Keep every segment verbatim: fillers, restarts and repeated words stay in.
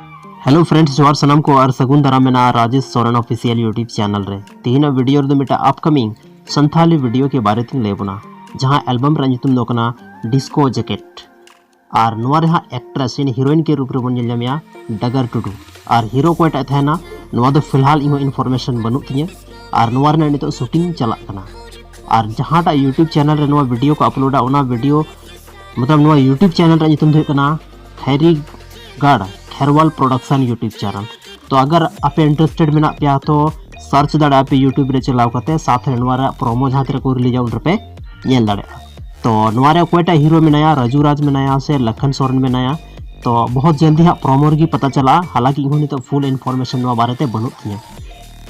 Hello friends, ᱡᱚᱦᱟᱨ ᱥᱟᱱᱟᱢ ᱠᱚ ᱟᱨ ᱥᱟᱹᱜᱩᱱ ᱫᱟᱨᱟᱢ ᱢᱮᱱᱟᱜᱼᱟ Rajesh Soren Official YouTube channel ᱨᱮ᱾ ᱛᱮᱦᱮᱧᱟᱜ video ᱨᱮᱫᱚ ᱢᱤᱫᱴᱟᱝ upcoming ᱥᱟᱱᱛᱷᱟᱞᱤ video ᱠᱮ ᱵᱟᱨᱮ ᱛᱤᱧ ᱞᱟᱹᱭ ᱵᱚᱱᱟ, ᱡᱟᱦᱟᱸ album ᱨᱮᱭᱟᱜ ᱧᱩᱛᱩᱢ ᱫᱚ ᱠᱟᱱᱟ Disco Jacket᱾ ᱟᱨ ᱱᱚᱣᱟ ᱨᱮᱦᱟᱸᱜ actress ᱭᱟᱱᱤ heroine ᱠᱮ ᱨᱩᱯ ᱨᱮᱵᱚᱱ ᱧᱮᱞ ᱧᱟᱢᱮᱭᱟ ᱰᱟᱜᱟᱨ ᱴᱩᱰᱩ᱾ ᱟᱨ hero ᱚᱠᱚᱭᱴᱟᱜ ᱮ ᱛᱟᱦᱮᱱᱟ, ᱱᱚᱣᱟ ᱫᱚ ᱯᱷᱤᱞᱦᱟᱞ ᱤᱧᱦᱚᱸ information ᱵᱟᱹᱱᱩᱜ ᱛᱤᱧᱟᱹ᱾ ᱟᱨ ᱱᱚᱣᱟ ᱨᱮᱱᱟᱜ ᱱᱤᱛᱚᱜ shooting ᱪᱟᱞᱟᱜ ᱠᱟᱱᱟ᱾ ᱟᱨ ᱡᱟᱦᱟᱸᱴᱟᱜ YouTube channel ᱨᱮ ᱱᱚᱣᱟ video ᱠᱚ uploadᱟ, ᱚᱱᱟ video ᱢᱚᱛᱞᱚᱵ ᱱᱚᱣᱟ YouTube channel ᱨᱮᱭᱟᱜ ᱧᱩᱛᱩᱢ ᱫᱚ ᱦᱩᱭᱩᱜ ᱠᱟᱱᱟ ᱠᱷᱟᱭᱨᱤᱜᱟᱲ ᱠᱷᱮᱨᱣᱟᱞ Production YouTube channel᱾ ᱛᱚ ᱟᱜᱟᱨ ᱟᱯᱮ interested ᱢᱮᱱᱟᱜ ᱯᱮᱭᱟ ᱛᱚ search ᱫᱟᱲᱮᱭᱟᱜᱼᱟ ᱯᱮ YouTube ᱨᱮ ᱪᱟᱞᱟᱣ ᱠᱟᱛᱮ, ᱥᱟᱶᱛᱮ ᱱᱚᱣᱟ ᱨᱮᱭᱟᱜ promo ᱡᱟᱦᱟᱸ ᱛᱤᱱᱟᱹᱜ ᱠᱚ releaseᱟ ᱩᱱ ᱨᱮᱯᱮ ᱧᱮᱞ ᱫᱟᱲᱮᱭᱟᱜᱼᱟ᱾ ᱛᱚ ᱱᱚᱣᱟ ᱨᱮ ᱚᱠᱚᱭᱴᱟᱜ hero ᱢᱮᱱᱟᱭᱟ, ᱨᱟᱡᱩ ᱨᱟᱡᱽ ᱢᱮᱱᱟᱭᱟ ᱥᱮ ᱞᱟᱠᱷᱟᱱ ᱥᱚᱨᱮᱱ ᱢᱮᱱᱟᱭᱟ, ᱛᱚ ᱵᱚᱦᱩᱛ ᱡᱚᱞᱫᱤ ᱦᱟᱸᱜ promo ᱨᱮᱜᱮ ᱯᱟᱛᱟ ᱪᱟᱞᱟᱜᱼᱟ᱾ ᱦᱟᱞᱟᱸᱠᱤ ᱤᱧᱦᱚᱸ ᱱᱤᱛᱚᱜ full information ᱱᱚᱣᱟ ᱵᱟᱨᱮᱛᱮ ᱵᱟᱹᱱᱩᱜ ᱛᱤᱧᱟᱹ᱾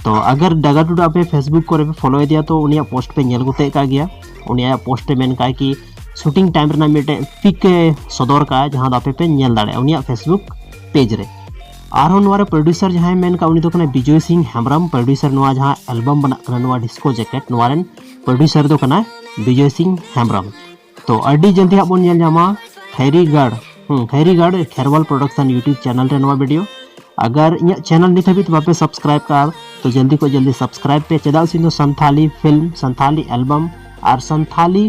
ᱛᱚ ᱟᱜᱟᱨ ᱰᱟᱜᱟᱨ ᱴᱩᱰᱩ ᱟᱯᱮ Facebook ᱠᱚᱨᱮ ᱯᱮ follow ᱤᱫᱤᱭᱟ ᱛᱚ ᱩᱱᱤᱭᱟᱜ post ᱯᱮ ᱧᱮᱞ ᱜᱚᱫ ᱠᱟᱜ ᱜᱮᱭᱟ᱾ ᱩᱱᱤᱭᱟᱜ post ᱨᱮ ᱢᱮᱱ ᱠᱟᱜᱼᱟᱭ ᱠᱤ shooting time ᱨᱮᱱᱟᱜ ᱢᱤᱫᱴᱮᱡ pic ᱮ ᱥᱚᱫᱚᱨ ᱠᱟᱜᱼᱟ, ᱡᱟᱦᱟᱸ ᱫᱚ ᱟᱯᱮ ᱯᱮ ᱧᱮᱞ ᱫᱟᱲᱮᱭᱟᱜᱼᱟ ᱩᱱᱤᱭᱟᱜ Facebook page ᱨᱮ᱾ ᱟᱨᱦᱚᱸ ᱱᱚᱣᱟ ᱨᱮ producer ᱡᱟᱦᱟᱸᱭ ᱢᱮᱱ ᱠᱟᱜ ᱩᱱᱤ ᱫᱚ ᱠᱟᱱᱟᱭ ᱵᱤᱡᱚᱭ ᱥᱤᱝ ᱦᱮᱢᱵᱨᱚᱢ᱾ Producer ᱱᱚᱣᱟ ᱡᱟᱦᱟᱸ album ᱵᱮᱱᱟᱜ ᱠᱟᱱᱟ ᱱᱚᱣᱟ Disco Jacket, ᱱᱚᱣᱟ ᱨᱮᱱ producer ᱫᱚ ᱠᱟᱱᱟᱭ ᱵᱤᱡᱚᱭ ᱥᱤᱝ ᱦᱮᱢᱵᱨᱚᱢ᱾ ᱛᱚ ᱟᱹᱰᱤ ᱡᱚᱞᱫᱤ ᱦᱟᱸᱜ ᱵᱚᱱ ᱧᱮᱞ ᱧᱟᱢᱟ ᱠᱷᱟᱭᱨᱤᱜᱟᱲ, ᱦᱩᱸ, ᱠᱷᱟᱭᱨᱤᱜᱟᱲ ᱠᱷᱮᱨᱣᱟᱞ Production YouTube channel ᱨᱮ ᱱᱚᱣᱟ video᱾ ᱟᱜᱟᱨ ᱤᱧᱟᱹᱜ channel ᱱᱤᱛ ᱦᱟᱹᱵᱤᱡ ᱛᱮ ᱵᱟᱯᱮ subscribe ᱠᱟᱜᱼᱟ ᱛᱚ ᱡᱚᱞᱫᱤ ᱠᱷᱚᱱ ᱡᱚᱞᱫᱤ subscribe ᱯᱮ, ᱪᱮᱫᱟᱜ ᱥᱮ ᱤᱧ ᱫᱚ ᱥᱟᱱᱛᱷᱟᱞᱤ film, ᱥᱟᱱᱛᱷᱟᱞᱤ album ᱟᱨ ᱥᱟᱱᱛᱷᱟᱞᱤ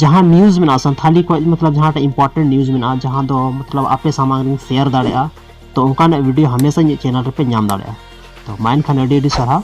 ᱡᱟᱦᱟᱸ news ᱢᱮᱱᱟᱜᱼᱟ, ᱥᱟᱱᱛᱷᱟᱞᱤ ᱠᱷᱚᱱ ᱢᱚᱛᱞᱚᱵ ᱡᱟᱦᱟᱸᱴᱟᱜ important news ᱢᱮᱱᱟᱜᱼᱟ, ᱡᱟᱦᱟᱸ ᱫᱚ ᱢᱚᱛᱞᱚᱵ ᱟᱯᱮ ᱥᱟᱢᱟᱝ ᱨᱤᱧ share ᱫᱟᱲᱮᱭᱟᱜᱼᱟ, ᱛᱚ ᱚᱱᱠᱟᱱᱟᱜ video ᱦᱟᱢᱮᱥᱟ ᱤᱧᱟᱹᱜ channel ᱨᱮᱯᱮ ᱧᱟᱢ ᱫᱟᱲᱮᱭᱟᱜᱼᱟ᱾ ᱛᱚ ᱢᱟ ᱮᱱᱠᱷᱟᱱ ᱟᱹᱰᱤ ᱟᱹᱰᱤ ᱥᱟᱨᱦᱟᱣ᱾